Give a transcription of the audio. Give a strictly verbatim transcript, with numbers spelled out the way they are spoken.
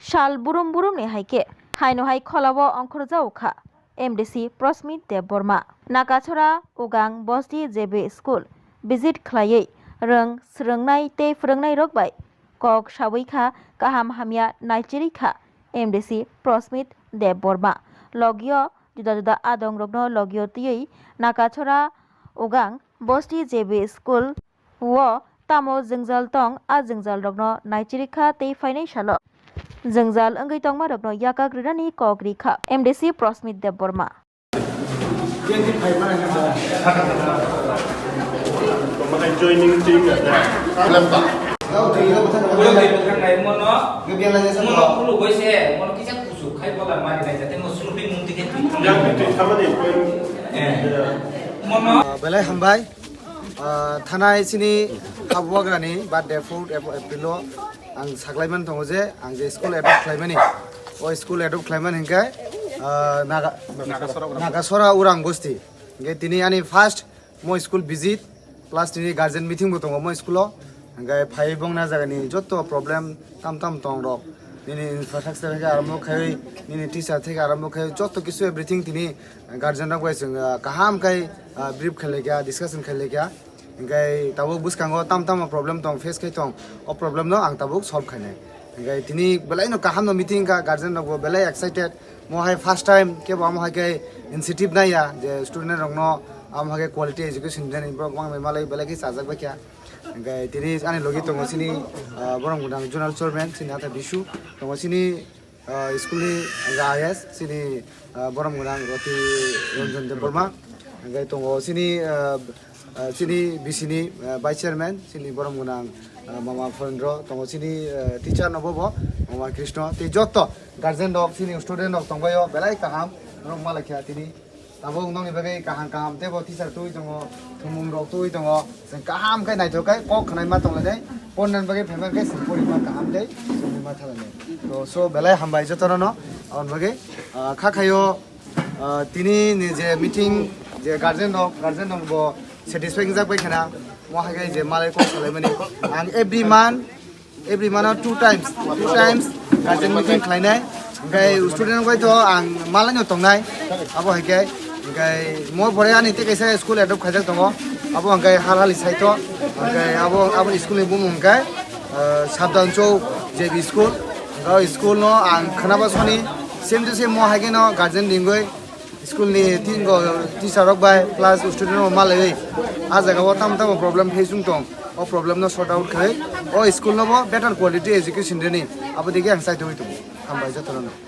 Sal burum burumni hai khe haino hai kholao ongkhorjao kha M D C Prosmit Debbarma. Nakachora Ugang Bosti J B School visit khlaiwi rwng swrwngnai tei phwrwngnairok bai kok sawi kha, kaham hamya naichiri kha M D C Prosmit Debbarma. Logio juda juda adongrokno logio twiwi Nakachora Ugang Bosti J B School o tamo jwngjal tong, a jwngjalrokno naichiri kha tei phainai salo jwngjal wngwi tongmarokno yakak rwnani kok ri kha M D C Prosmit Debbarma. Joining team at that. Mono, mono ulo boise, mono kisa kusuk khai bola mari nai jate mo snooping mung tike twi. Mono. Ah, belai hambai. Ah, thanai sini habuagrani birthday fourth Ap-, April o ang saklaiman tongo je ang je school adopt khlaimani. O school adopt khlaimani hingke, ah, Naga-, Nagasora Urang Bosti. Hingke tini ani first mo school visit plus tini guardian meeting bo tongo mo school o. Hingke phai bongna jagani joto problem tam tam tong rok. Nini infrastructure theke arombo khai, nini teacher theke arombo khai, joto kisu everything tini guardian rok bai chwng, ah, kaham khai, ah, brief khai laikha, discussion khai laikha. Hingke tabuk bwskango tam tamo problem tong, face khai tong, o problem no ang tabuk solve khainai. Hingke tini belai no kaham no meeting ka, guardian rok bo belai excited. Mo hai first time kebo amo hai khe initiative naiya je student rok no amo hai khe quality education dini borok mang bai malai belai khe chajak bai kha. Hingke tini ani logi tongo sini, ah, borok mudang zonal chairman sini Atha Bisu, tongo sini, ah, school ni I A S sini, ah, borok mudang Roti Ranjan Debbarma, hingke tongo sini, ah, ah, sini B C ni, ah, vice chairman sini borok mudang, ah, Mama Pholendro, tongo sini, ah, teacher no bobo Mama Krishna, tei joto guardian rok sini student rok tongbaio belai kaham rok malai kha tini. Tabuk nokni bagwi kaham kaham teibo teacher twi tongo, thumung rok twi tongo. Chwng kaham khe naithok khe kok khwnai ma tonglainai. Pornani bagwi phaimani khe chwng porima kaham tei chwng ma thalainai. To, so belai hambai jotono no. Aboni bagwi, ah, kha khaio, ah, tini ni je meeting je guardian rok, guardian rok bo satisfy wngjak bai khana. Mo hai khe je malai kok salaimani. Ang every month Every month two times, two times guardian meeting khlainai. Hingke student bai to ang malai no tongnai. Abo hai khe, hingke mo pore ani tei kaisa school adopt khaijak tongo. Abo hingke hal hal sai to. Hingke abo, abo school ni bumung hingke, eh, Sabdan Chowk J B school. Hingke school no ang khwnaba soni same to same mo hai khe no guardian ringoi. School ni tingo teacher rok bai plus student rok malaiwi ah jaga o tamo tamo problem face wng tong, o problem no sort out khai o school no bo better quality education rini abo digi ang sai tongwi tongo. Hambai jotono no.